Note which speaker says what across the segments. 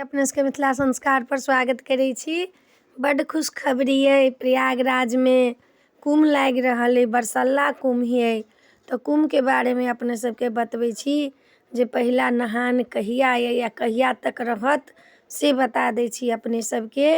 Speaker 1: अपने सबके मिथिला संस्कारपर स्वागत करै छी। बड्ड खुशखबरी अइ, प्रयागराजमे कुम्भ लागि रहल अइ, बरसल्ला कुम्भ अइ। तऽ कुम्भके बारेमे अपने सबके बतबै छी जे पहिला नहान कहिआ अइ आओर कहिआ तक रहत, से बता दै छी अपने सबके।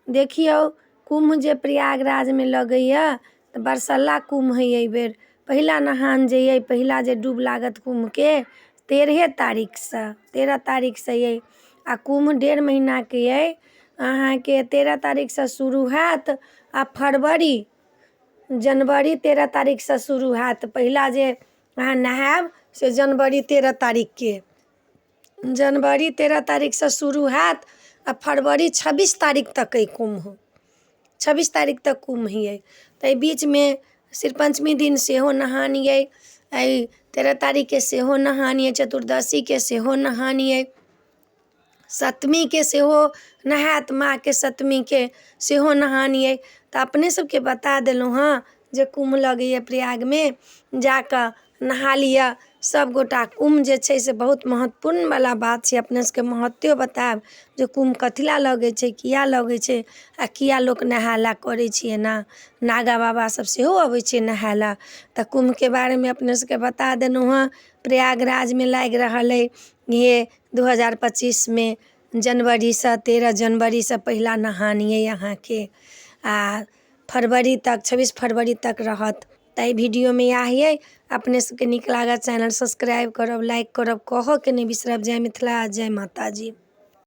Speaker 1: देखियौ, कुम्भ जे प्रयागराजमे लगैए तऽ बरसल्ला कुम्भ हइ। एहिबेर पहिला नहान जे अइ, पहिला जे डूब लागत कुम्भके, तेरहे तारीखसँ, 13 तारीखसँ अइ। आओर कुम्भ डेढ़ महीनाके अइ। अहाँके 13 तारीखसँ शुरू हैत आओर फरवरी, जनवरी 13 तारीखसँ शुरू हैत। पहिला जे अहाँ नहायब से जनवरी 13 तारीखके, जनवरी 13 तारीखसँ शुरू हैत आओर फरवरी 26 तारीख तक अइ कुम्भ। 26 तारीख तक कुम्भ अइ। तऽ एहि बीचमे शिरपञ्चमी दिन सेहो नहान अइ, एहि 13 तारीखके सेहो नहान अइ, चतुर्दशीके सेहो नहान अइ, सप्तमीके सेहो नहायत माँके, सप्तमीके सेहो नहान अइ। तऽ अपने सबके बता देलहुँ हँ जे कुम्भ लगैए प्रयागमे, जाकऽ नहा लिअ सबगोटा। कुम्भ जे छै से बहुत महत्वपूर्णवला बात छै। अपने सबके महत्व बतायब जे कुम्भ कथी लए लगै छै, किया लगै छै आओर किया लोक नहाय लए करै छै। एना नागा बाबा सब सेहो अबै छै नहाय लए। तऽ कुम्भके बारेमे अपने सबके बता देलहुँ हँ। प्रयागराजमे लागि रहल अइ इहे 2025मे जनवरीसँ, 13 जनवरीसँ पहिला नहान अइ अहाँके, आओर फरवरी तक, 26 फरवरी तक रहत। तऽ एहि वीडियोमे इएह अइ। अपने सबके नीक लागत, चैनल सब्सक्राइब करब, लाइक करब, कहऽके नहि बिसरब। जय मिथिला, जय माताजी।